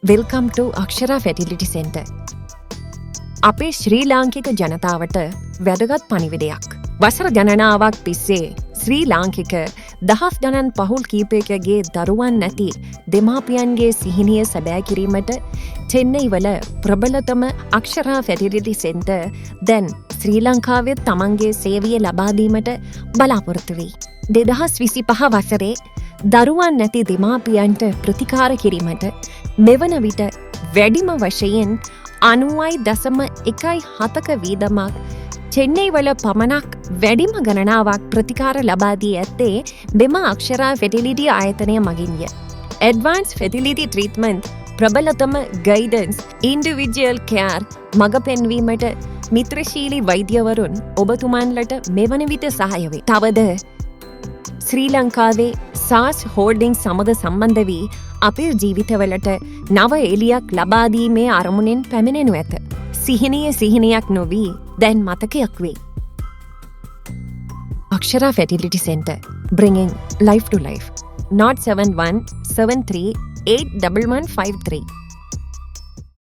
Welcome to Akshara Fertility Centre. අපේ ශ්‍රී ලාංකික ජනතාවට වැදගත් පණිවිඩයක්. වසර ගණනාවක් තිස්සේ ශ්‍රී ලාංකික දහස් ගණන් පවුල් කීපයකගේ දරුවන් නැති දෙමාපියන්ගේ සිහිනය සැබෑ කිරීමට චෙන්නයිවල ප්‍රබලතම අක්ෂරා ෆැටිලිටි සෙන්ටර් දැන් ශ්‍රී ලංකාවේ තමන්ගේ සේවය ලබා දීමට බලාපොරොත්තු වෙයි. 2025 වසරේ දරුවන් නැති දෙමාපියන්ට ප්‍රතිකාර කිරීමට මෙවන විට වැඩිම වශයෙන් 90.17ක වියදමක් චෙන්නයිවල පමණක් වැඩිම ගණනාවක් ප්‍රතිකාර ලබා දී ඇත්තේ මෙම අක්ෂරා ෆෙටිලිටි ආයතනය මගින්ය. ඇඩ්වාන්ස් ෆෙටිලිටි ට්‍රීට්මන්ට්, ප්‍රබලතම ගයිඩන්ස්, ඉන්ඩිවිජුවල් කෙයාර් මඟ පෙන්වීමට මිත්‍රශීලී වෛද්‍යවරුන් ඔබතුමන්ලට මෙවන විට සහාය වේ. තවද ශ්‍රී ලංකාවේ සාස් හෝල්ඩිං සමග සම්බන්ධ වී අපේ ජීවිතවලට නව එළියක් ලබා දීමේ අරමුණෙන් පැමිණෙනු ඇත. සිහිනය සිහිනයක් නොවී දැන් මතකයක් වේ. Akshara Fertility Centre, bringing life to life. 071 73 81153.